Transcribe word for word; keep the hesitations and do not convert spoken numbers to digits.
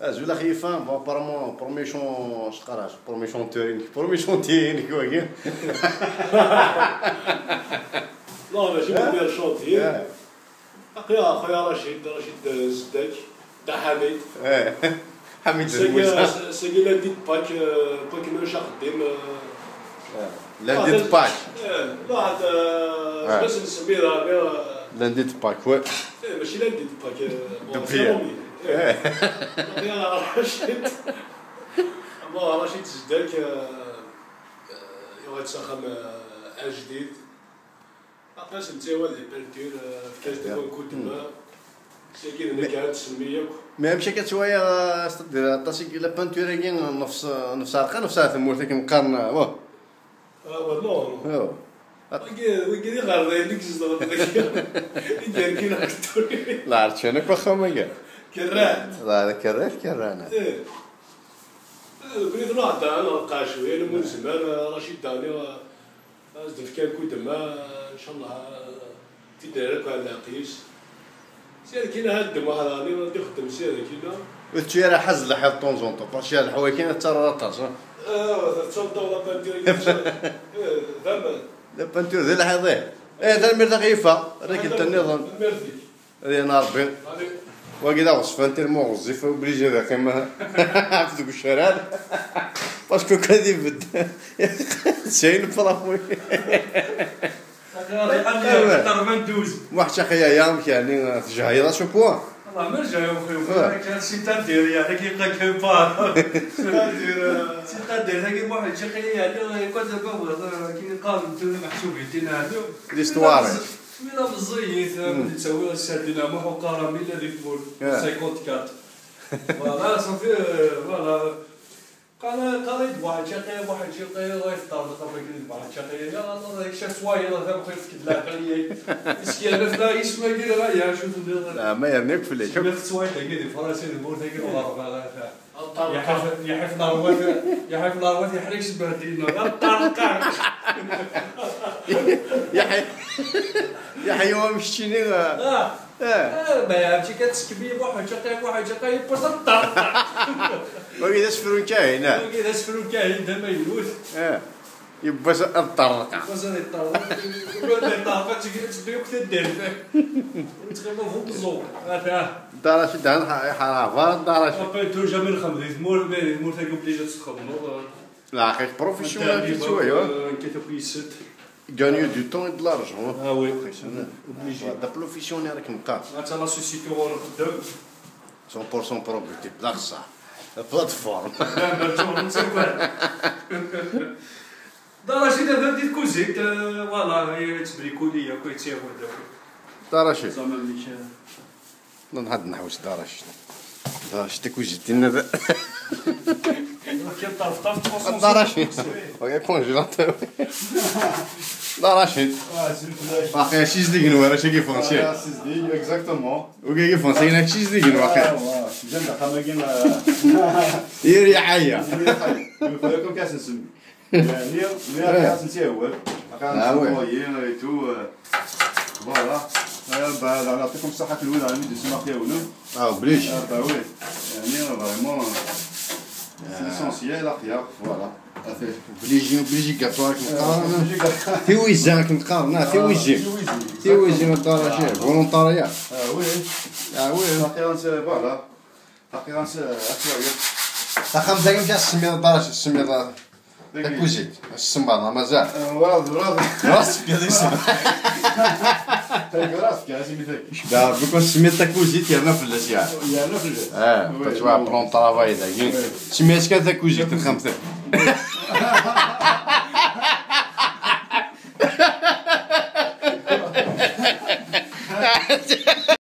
Azul a xyifa, bon, apparemment, premier chan-, ch-, qqar-as, premier chanteur-inek, premier chantier-inek wagi. Non, ماشي premier chantier. Aql-i a خويا رشيد، رشيد الزداك، دا حميد. حميد ساقي ساقي lundi de Pâques، Pâques ماشي خديم. Lundi de Pâques. لا، حتى باش نسمي راه Lundi de Pâques, ouais. ماشي lundi de Pâques. Depuis. يا رشيد. Bon, رشيد الزداك يغيتساخم اجديد. Après, c'est une série de peintures, في كاش دابا نكون تما. C'est كي هنا كاع تسمي ياك. Mais ماشي كتوايا، c'est-à-dire، عطاسي la peinture-agi نفس، نفس عرقه، نفس تمورت كيما قارنا، واه. اه، نو. ايوا. ويقي غير ليك زدغ. يدير كي نقطوري. لا عرفت شنو كو خما كاع. كرات. لا، هذا كرات، كرانه. ايه. بغيت نروح دار، نلقى شويه، انا من زمان، رشيد داني. Azekka kud ma, ncallah, tidder akk ar leɛqel-is. Sya d kina ad ddem waḥed ɣer-ni, ad ixeddem sya d kina. Ur tettu ara ḥaz lḥiḍ ṭunẓunṭu, parce que lḥawa kan ad terreḍ aṭas, ha? Ah, tettaweḍ la peinture. D aman. La peinture d lḥiḍ, ih. Eh, tanemmirt a xyifa, rrigel nniḍen. Tanemmirt-ik. Ad yaɣ Rebbi. Wagi d aɣezfan, tellement ɣezzif, obligé d aqim ɣef deg ucarar. Parce que kan ibedd. Sɛin frawi. Waḥed caqi aya, amek yeɛni tejhayeḍ acu quoi? والله ما جاي اخي، c'est-à-dire يعني كي يبقى كيبار. C'est-à-dire، c'est-à-dire تاكي واحد شقي يعني كنت بابا كي قام انتم محسوبين تينا هذو. L'histoire. من مزيت تسوي السردين مو حقاره من الذي تقول. خمسين وأربعة. Voilà، صافي، voilà. قال قال يد واحد شقي، واحد شقي، الله يفطر، قال لك يد واحد شقي، يا الله، هيك شاف سوايع، الله يرحمه، يفك العقلية. مسكين، أنا في لا يسمع، يقول لا، يا شوف النظر. لا، ما يرميك في الليل. شوف. شميت سوايع، تاقي دي فرنسي، نقول تاقي الغرب، هذا. يا حيف، يا حيف الأرواح، يا حيف الأرواح، يحرق سبهدلنا، غير الطرقع. يا حي-، يا حيوان مشتيني، آه. آه. آه، ما يعرفش، كتسكبي بوحدك، شقي بوحدك، شقي، يبوس الطرقع. وإذا سفرون كاهن، آه. إذا سفرون كاهن، ده ما يموت. آه. يبوس الطرقع. يبوس الطرقع. يقول لك الطرقع، تجي تبيك تدير. وتخيبوا فوق الزور. هذا. دار شي دهن ح-، حرافة، دار شي. أبي تو جامي نخمم، ذي ثمور، ذي ثمور تاكي بليجة تخمم. لا، حقيقة بروفيسيونيل في شوية. كيتو كيست. Gagner du temps et de l'argent. Ah oui. Obligé. هذا بروفيسيونيل راك مقاس. هذا لا سوسيتي غور قدام. cent pour cent propriété، بلا خسارة. Plateforme. لا، لا، لا، لا. دار رشيد هذا ديال كوزيت، آه، فوالا، هي تبريكولي، يا كويت، يا ولد. دار رشيد. زعما ملي كان. نهض نحوس دار رشيد. دار رشيد كوزيت لنا ذا. كان طرف، طرف، طرف. دار رشيد. ويا كونجيلاتور. دار رشيد. آه، زين بلاش. باقي شي زديك نوار، اش كيفون شي. آه، سي زديك، اكزاكتومون. وكي كيفون شي، هناك شي زديك نوار. آه، واه، شي جنب خما كاين، آه. يري عيا. يقول لكم كاس نسمي. يعني، مي كاس نسي اول. كاس نسي اول، اي تو، آه، فوالا. آه، بعد، نعطيكم الصحة في الولد، على ميدي سما خيا ولو. اه، بليش. آه، با وي. يعني، فريمون، سي ليسونسيال، اخيا، فوالا. بليجي، بليجي كاتوار كنقارن. تيويزان كنقارن، آه، تيويزي. تيويزي، ما دار شي، فولونتاريا. اه، وي. اه، وي. اخيرا، فوالا. اخيرا، اخيرا. تاخم زاكم جا السمير، دار شي السمير. تاكوزيت، السمبانة مازال. آه، وراض، وراض. راس كذا يسمع. راس كذا، سميتك. شباب، بكون سميت تاكوزيت يا نفل الاشياء. يا نفل. اه، كتبع بلون طرافاي داكين. سميت كذا تاكوزيت الخمسة.